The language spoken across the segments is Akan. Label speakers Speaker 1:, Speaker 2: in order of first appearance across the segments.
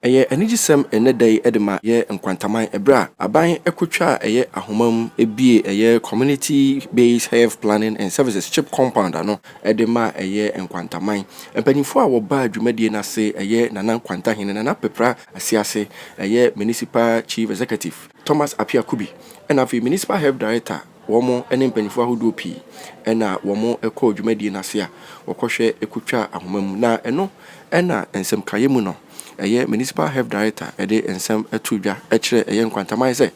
Speaker 1: Ɛyɛ anigyesɛm ɛnnɛ da yi de ma yɛ Nkwantaman ɛberɛ a aban kɔtwa a ɛyɛ ahoma mu ebie ɛyɛ Community Based Health Planning and Services CHPS compound ano de ma ɛyɛ Nkwantaman. Mpanimfoɔ a wɔbaa dwumadie no ase ɛyɛ Nana Nkwantahene, Nana Pepra Asiase, ɛyɛ Municipal Chief Executive Thomas Appiah Kubi, ɛna afei Municipal Health Director, wɔn ne mpanimfoɔ ahodoɔ pii ɛna wɔn kɔɔ dwumadie no ase a wɔkɔhwɛ kɔtwa ahoma mu. Na ɛno ɛna nsɛmkaeɛ mu no, ɛyɛ Municipal Health Director ɛde nsɛm to dwa kyerɛ ɛyɛ Nkwantaman sɛ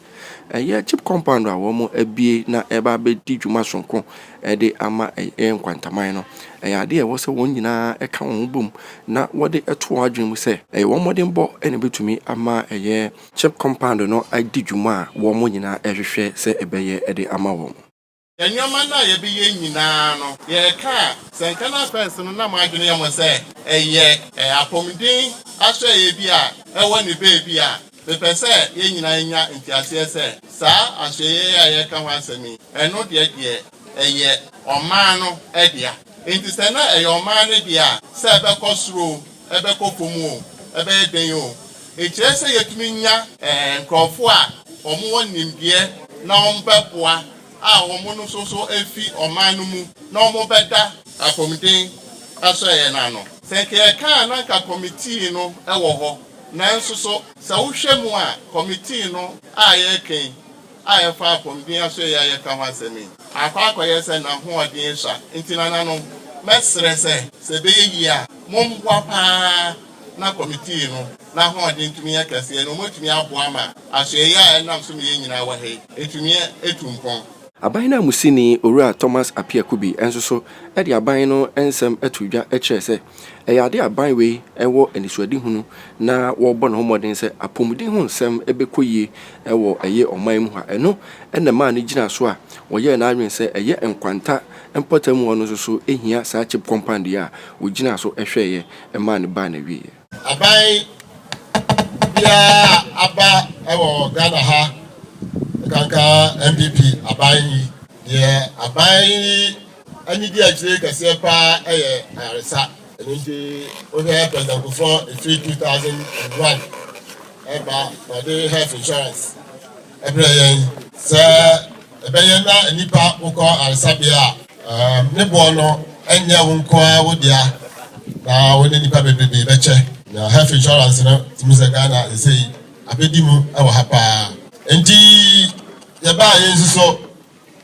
Speaker 1: ɛyɛ CHPS compound a wɔn abie na ɛba abɛdi dwuma sononko ɛde ama ɛyɛ Nkwantaman no, ɛyɛ adeɛ a ɛwɔ sɛ wɔn nyinaa ɛka wɔn ho bom na wɔde to wɔn adwene mu sɛ ɛyɛ wɔn mmɔdenbɔ ɛna ɛbɛtumi ama ɛyɛ CHPS compound no adi dwuma a wɔn nyinaa ɛhwehwɛ sɛ ɛbɛyɛ ɛde ama wɔn.
Speaker 2: Nneɛma no a yɛbɛyɛ nyinaa no, yɛreka a sɛ nka na first no na mo adwene yɛ mo sɛ ɛyɛ apɔmuden asoɛyɛ bi a ɛwɔ ne beebi a mepɛ sɛ yɛn nyinaa nya nteaseɛ sɛ saa asoɛyɛ a yɛka ho asɛm yi, ɛno deɛ ɛyɛ ɔman no ɛdea. Nti sɛ na ɛyɛ ɔman no deɛ a, sɛ ɛbɛkɔ soro o, ɛbɛkɔ fam o, ɛbɛyɛ den o, ɛkyerɛ sɛ yɛtumi nya nkurɔfoɔ a wɔn wɔ nimdeɛ na wɔn bɛboa a wɔn no nso so efi ɔman no mu na wɔn bɛda apɔmuden asoɛyɛ n'ano. Sɛ nka yɛka na nka committee no wɔ hɔ, nanso so sɛ wohwɛ mu a, committee no a yɛreka a yɛfa apɔmuden asoɛyɛ a yɛka ho asɛm yi akɔyɛ sɛ n'ahoɔden sa. Nti nananom, mɛsrɛ sɛ ɛbɛyɛ yie a, momboa paa na committee no n'ahoɔden tumi yɛ kɛseɛ na wɔatumi aboa ma asoɛyɛ a ɛnam so ma yɛn nyinaa wɔ ha yi ɛtumi etu mpɔn.
Speaker 1: Aban no amusini Owura Thomas Appiah Kubi nso so de aban no nsɛm ato dwa kyerɛ sɛ ɛyɛ ade aban wei ɛwɔ anisoadehunu na wɔrebɔ ne ho mmɔden sɛ apɔmuden ho nsɛm bɛkɔ yie ɛwɔ ɛyɛ ɔman mu ha. Ɛno ɛna maa no gyina so a wɔyɛɛ n'adwene sɛ ɛyɛ Nkwanta mpɔtam hɔ no nso so ehia saa CHPS compound yi a wɔgyina so hwɛeɛ ɛmaa no baa n'awieɛ.
Speaker 2: Aban biara aba ɛwɔ Ghana ha, nkanka NPP aban yi deɛ, aban yi ani di akyire kɛseɛ paa ɛyɛ ayaresa. Ɛno nti wohwɛ President Kufuor, efiri 2001 ɛba na ɔde health insurance ɛbrɛ yɛn sɛ ɛbɛyɛ na nipa wokɔ ayaresabea a ne boɔ no ɛnyɛ wo nko ara wo dea na wo ne nipa bebrebe bɛkyɛ. Na health insurance no tumi sɛ Ghana ɛsɛ yi abɛdi mu ɛwɔ ha paa. Nti yɛbaa yɛn nso so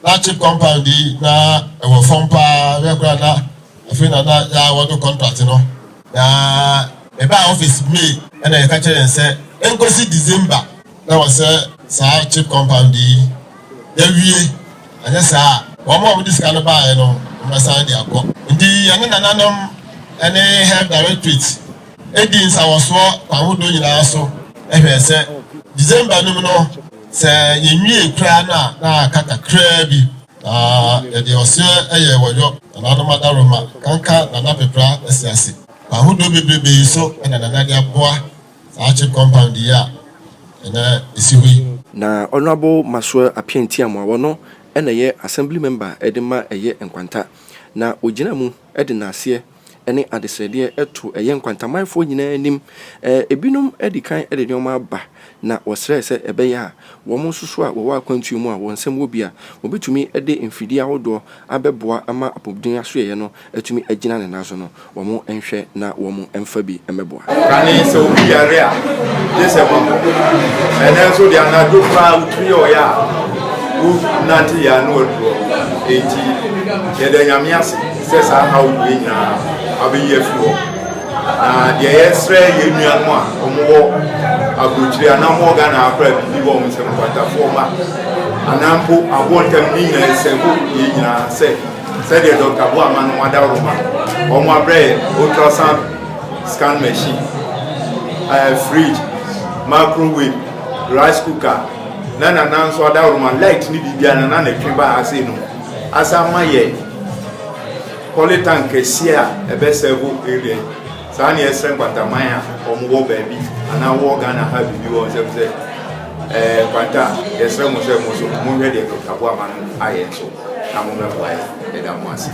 Speaker 2: na CHPS compound yi na ɛwɔ fam paa yɛ na afei na yɛ a wɔde contract no na ɛbaa office May, ɛna yɛka kyerɛ yɛn sɛ nkosi December na wɔ sɛ saa CHPS compound yi yɛwie, anyɛ saa wɔn a wɔde sika no baeɛ no wɔbɛsan de akɔ. Nti yɛne nananom ɛne health directorate edi nsawɔsoɔ kwan ahodoɔ nyinaa so ɛhwɛ sɛ December no mu no, sɛ yɛnwie koraa no a, na aka kakraa bi na yɛde ɔseɛ ɛyɛ wɔyɔ nananom adaroma kanka Nana Pepra asi ase kwan ahodoɔ bebrebe so ɛna nana de aboa saa CHPS compound yi a ɛnɛ esi hɔ yi.
Speaker 1: Na Honourable Maxwell Appiah Ntiamoa, wɔno ɛna ɛyɛ assembly member ɛde ma ɛyɛ Nkwanta, na ogyina mu ɛde n'aseɛ ɛne adesrɛdeɛ ɛto ɛyɛ Nkwantamanfoɔ nyinaa anim. Ebinom ɛdi kan ɛde nneɛma aba na wɔsrɛ sɛ ɛbɛyɛ a wɔn nso so a wɔwɔ akwantuo mu a wɔn nsɛm wɔ bi a wɔbɛtumi de mfidie ahodoɔ abɛboa ama apɔmuden asoɛeɛ no atumi agyina ne nan so no, wɔn nhwɛ na wɔn mfa bi mmɛboa.
Speaker 3: Kane sɛ obi yare a, gye sɛ wakɔ. Ɛnɛ nso deɛ, anadwo koraa wotumi yɛ ɔyɛ a wonante yɛ ano aduro. Enti yɛda Nyame ase sɛ saa haw wei nyinaa abɛyi afiri hɔ. Na deɛ yɛsrɛ yɛn nuanom a wɔwɔ aburokyire anaa wɔwɔ Ghana akora biribi wɔ wɔn nsɛm, nkwantafoɔ ma anaa mpo aboɔ ntam ne nyinaa, yɛsɛ ho yɛn nyinaa sɛ sɛdeɛ Dr. Boama no adaworoma wɔn abrɛ yɛ ultrasound scan machine, fridge, microwave, rice cooker, na nana nso adaworoma light ne biribiara nana na ɛtwe ba ase no asa ama yɛ polytank kɛseɛ a ɛbɛsɛbo area yi. Saa ne yɛsrɛ Nkwantaman a wɔwɔ baabi anaa wɔwɔ Ghana ha biribi wɔ nsɛm sɛ Nkwanta, yɛsrɛ mo sɛ mo nso monhwɛ deɛ Dr. Boama no ayɛ nso na mommɛboa yɛ. Yɛda mo ase.